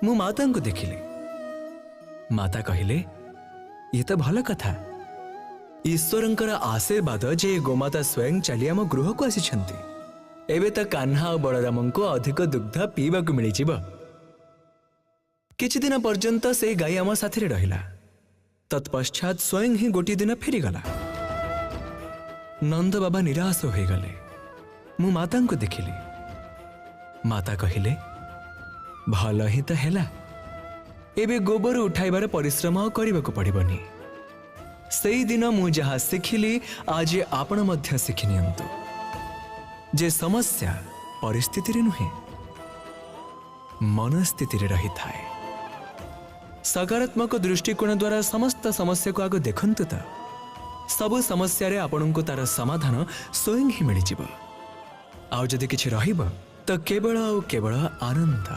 ମୁଁ ମାତାଙ୍କୁ ଦେଖିଲି। ମାତା କହିଲେ, ଇଏ ତ ଭଲ କଥା, ଈଶ୍ୱରଙ୍କର ଆଶୀର୍ବାଦ ଯେ ଗୋମାତା ସ୍ୱୟଂ ଚାଲି ଆମ ଗୃହକୁ ଆସିଛନ୍ତି। ଏବେ ତ କାହ୍ନା ଆଉ ବଳରାମଙ୍କୁ ଅଧିକ ଦୁଗ୍ଧ ପିଇବାକୁ ମିଳିଯିବ। କିଛି ଦିନ ପର୍ଯ୍ୟନ୍ତ ସେଇ ଗାଈ ଆମ ସାଥିରେ ରହିଲା। ତତ୍ପଶ୍ଚାତ ସ୍ୱୟଂ ହିଁ ଗୋଟିଏ ଦିନ ଫେରିଗଲା। ନନ୍ଦ ବାବା ନିରାଶ ହୋଇଗଲେ। ମୁଁ ମାତାଙ୍କୁ ଦେଖିଲି। ମାତା କହିଲେ, ଭଲ ହିଁ ତ ହେଲା, ଏବେ ଗୋବର ଉଠାଇବାର ପରିଶ୍ରମ ଆଉ କରିବାକୁ ପଡ଼ିବନି। ସେଇଦିନ ମୁଁ ଯାହା ଶିଖିଲି, ଆଜି ଆପଣ ମଧ୍ୟ ଶିଖି ନିଅନ୍ତୁ ଯେ ସମସ୍ୟା ପରିସ୍ଥିତିରେ ନୁହେଁ, ମନସ୍ଥିତିରେ ରହିଥାଏ। ସକାରାତ୍ମକ ଦୃଷ୍ଟିକୋଣ ଦ୍ୱାରା ସମସ୍ତ ସମସ୍ୟାକୁ ଆଗ ଦେଖନ୍ତୁ ତ ସବୁ ସମସ୍ୟାରେ ଆପଣଙ୍କୁ ତାର ସମାଧାନ ସ୍ୱୟଂ ହିଁ ମିଳିଯିବ। ଆଉ ଯଦି କିଛି ରହିବ ତ କେବଳ ଆଉ କେବଳ ଆନନ୍ଦ।